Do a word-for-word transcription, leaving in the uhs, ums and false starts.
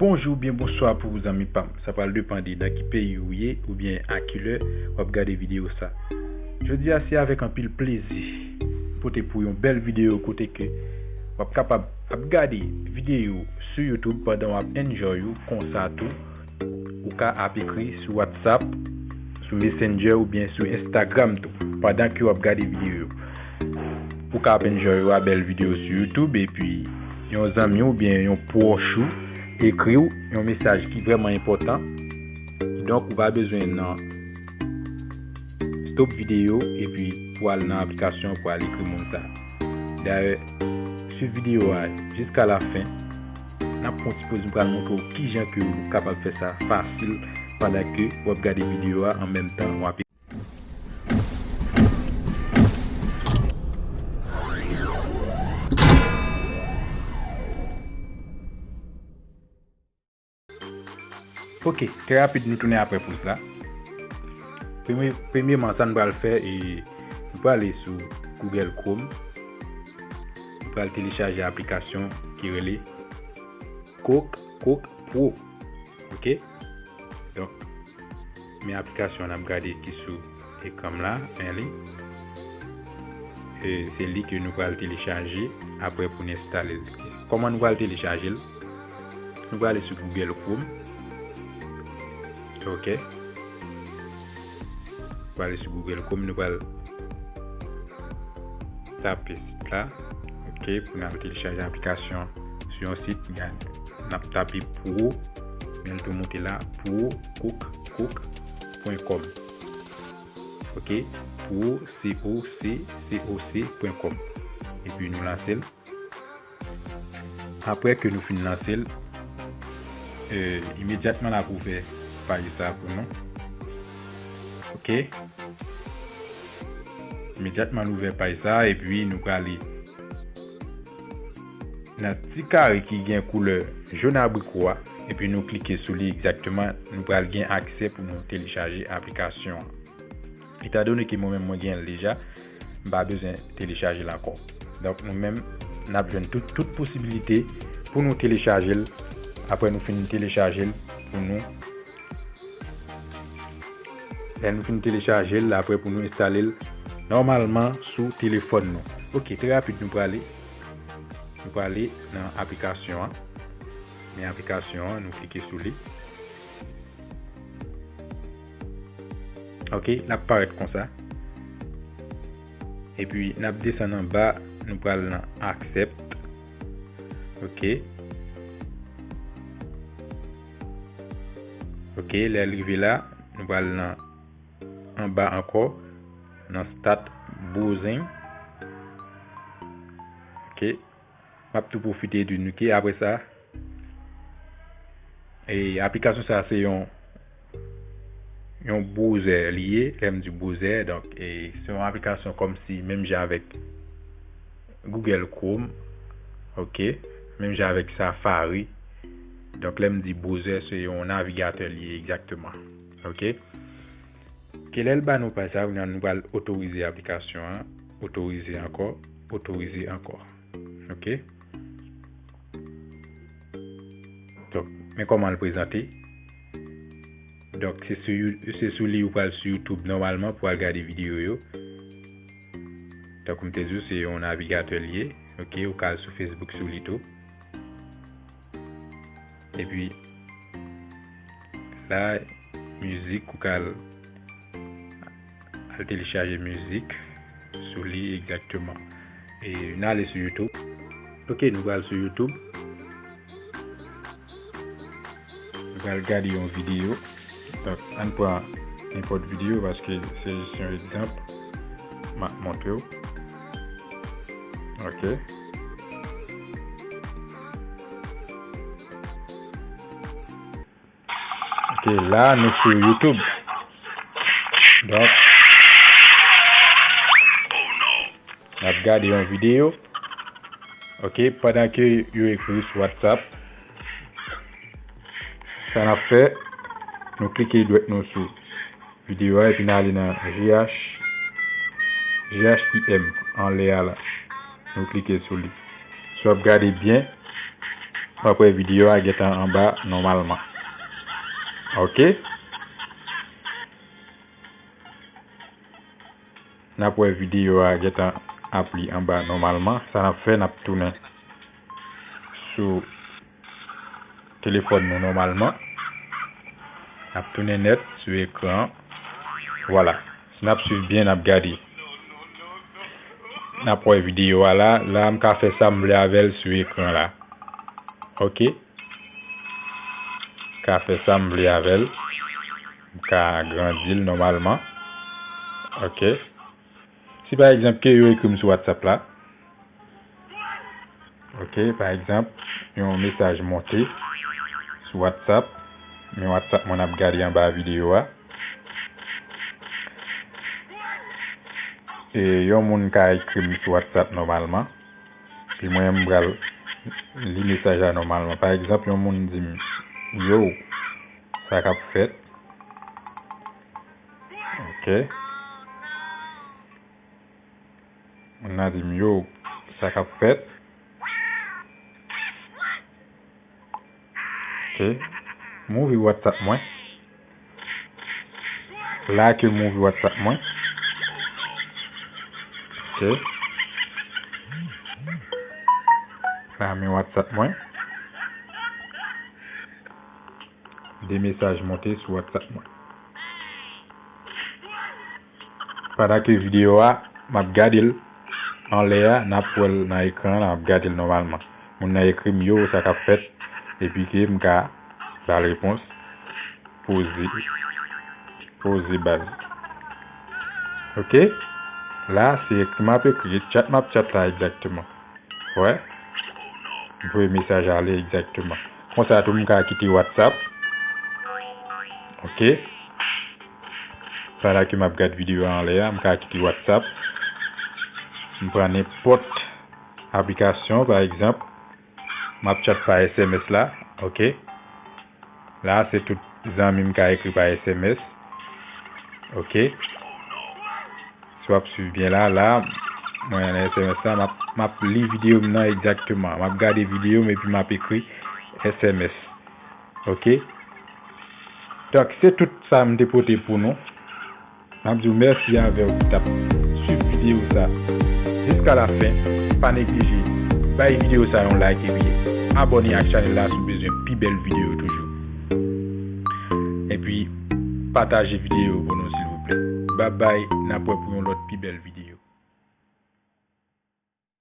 Bonjou oubyen bonswa pou ou, zanmi pa m. Sa pral depande nan ki peyi ou ye oubyen a ki lè w ap gade videyo sa. Jodi a, se avèk anpil plezi m pote pou yon bèl videyo kote ke w ap kapab ap gade videyo sou YouTube pandan w ap enjoy ou konsa tou. Ou ka ap ekri sou WhatsApp, sou Messenger oubyen sou Instagram tou, pandan ke w ap gade videyo yo. Ou ka ap enjoy ou a bèl videyo sou YouTube, epi yon zanmi w oubyen yon pwòch ou ekri w yon mesaj ki vrèman enpòtan. Kidonk, ou pa bezwen nan stop videyo epi pou al nan aplikasyon pou al ekri moun sa. Dayè, swiv videyo a jiska la fen. N ap pran ti poz, m pral montre w kijan ke ou kapab fè sa fasil pandan ke w ap gade videyo a an menm tan w ap. Ok, trè rapid, nou tounen apre poz la. Premye, premyeman, sa n pral fè, e, nou prale sou Google Chrome. Nou pral telechaje aplikasyon ki rele Coke Coke Pro. Ok? Donk, men aplikasyon n ap gade ki sou ekran m la, men li. E, se li ke nou pral telechaje apre pou n enstale l. Kòman nou pral telechaje l? Nou prale sou Google Chrome. Ok. Prale sou Google Chrome, nou pral tape sit la. Ok, pou n al telechaje aplikasyon sou yon sit, n ap tape Pro, men l tou moute la, pro coke coke pwen kòm. Ok, pro, C O C C O C pwen kòm. Epi nou lanse l. Apre ke nou fin lanse l, e, imedyatman l ap ouvè paj sa pou nou. Ok. Imedyatman l ouvè paj sa, epi nou prale nan ti kare ki gen koulè jòn abriko a, epi nou klike sou li egzakteman, nou pral gen aksè pou nou telechaje aplikasyon an. Etandone ke mwen menm mwen gen l deja, m pa bezwen telechaje l ankò. Donk, nou menm, n ap jwenn tout, tout posibilite pou nou telechaje l. Apre nou fin telechaje l pou nou. Lè nou fin telechaje l, apre pou nou enstale l nòmalman sou telefòn nou. Ok, trè rapid, nou prale. Nou prale nan aplikasyon an. Men aplikasyon an, nou klike sou li. Ok, l ap parèt konsa. Epi, n ap desann anba, nou pral nan accept. Ok. Ok, lè l rive la, nou pral nan anba ankò, nan start browsing. Ok. M ap tou pwofite di nou ke apre sa, e, aplikasyon sa se yon, yon browser li ye. Lè m di browser, donk, e, se yon aplikasyon kòmsi menm jan avèk Google Chrome, ok, menm jan avèk Safari. Donk, lè m di browser, se yon navigatè li ye egzakteman, ok. Ke lè l ba nou paj sa, kounye a nou pral otorize aplikasyon an, otorize ankò, otorize ankò. Ok. Donk, men kòman l prezante. Donk, se sou You-, se sou li ou pral sou YouTube nòmalman pou al gade videyo yo. Tankou m te di w, se yon navigatè li ye. Ok, ou ka al sou Facebook sou li tou. Epi, la, mizik, ou ka al, al telechaje mizik sou li egzakteman. E n ale sou YouTube. Ok, nou pral sou YouTube. Nou pral gade yon videyo. Donk, ann pran nenpòt videyo paske se jis yon egzanp m ap montre w. Ok. Ok, la nou sou YouTube. Donk, n ap gade yon videyo. Ok, pandan ke yo ekri sou WhatsApp, sa n ap fè, nou klike dwèt nou sou videyo a, epi n ale nan G H, G H I M anlè a la. Nou klike sou li. Si w ap gade byen, W ap wè videyo a gentan anba nòmalman. Ok. N ap wè videyo a gentan ap li anba nòmalman. Sa n ap fè, n ap tounen sou telefòn nou nòmalman. N ap tounen nèt sou ekran an. Vwala. Si n ap swiv byen, n ap gade. N ap wè videyo a la. La, m ka fè sa m vle avè l sou ekran la. Ok. M ka fè sa m vle avè l. M ka agrandi l nòmalman. Ok. Si pa egzanp ke yo ekri m sou WhatsApp la. Ok, pa egzanp, yon mesaj monte sou WhatsApp. Men WhatsApp mwen ap gade anba videyo a. E yon moun ka ekri m sou WhatsApp nòmalman. Pi mwen, m pral li mesaj la nòmalman. Pa egzanp, yon moun di m, "Yo, sa k ap fèt?" Ok. Moun nan di m, "Yo, sa k ap fèt?" Ok. M ouvri WhatsApp mwen. La ke m ouvri WhatsApp mwen. Ok. Fèmen WhatsApp mwen. De mesaj monte sou WhatsApp mwen. Pandan ke videyo a, m ap gade l anlè a, n ap wè l nan ekran an, n ap gade l nòmalman. Moun nan ekri m, "Yo, sa k ap fèt?" Epi ke m ka ba l repons, poze, poze baz. Ok? La, se ekri m ap ekri, e tchat m ap tchat la egzakteman. Wè. M voye mesaj ale egzakteman. Konsa tou, m ka kite WhatsApp. Ok. Pandan ke m ap gade videyo a anlè a, m ka kite WhatsApp. M pran nenpòt aplikasyon, pa egzanp, m ap tchat pa S M S la. Ok. La, se tout zanmi m ka ekri pa S M S. Ok. Si w ap swiv byen la, la, mwen nan S M S la, m ap, m ap li videyo m nan egzakteman. M ap gade videyo m epi m ap ekri S M S. Ok? Donk, se tout sa m te pote pou nou. M ap di w mèsi avè w ki t ap swiv videyo sa jiska la fen. Pa neglije bay videyo sa yon like epi abòne ak chanèl la si w bezwen pi bèl videyo toujou. Epi, pataje videyo pou nou, silvouplè. Babay, n ap wè pou yon lòt pi bèl videyo.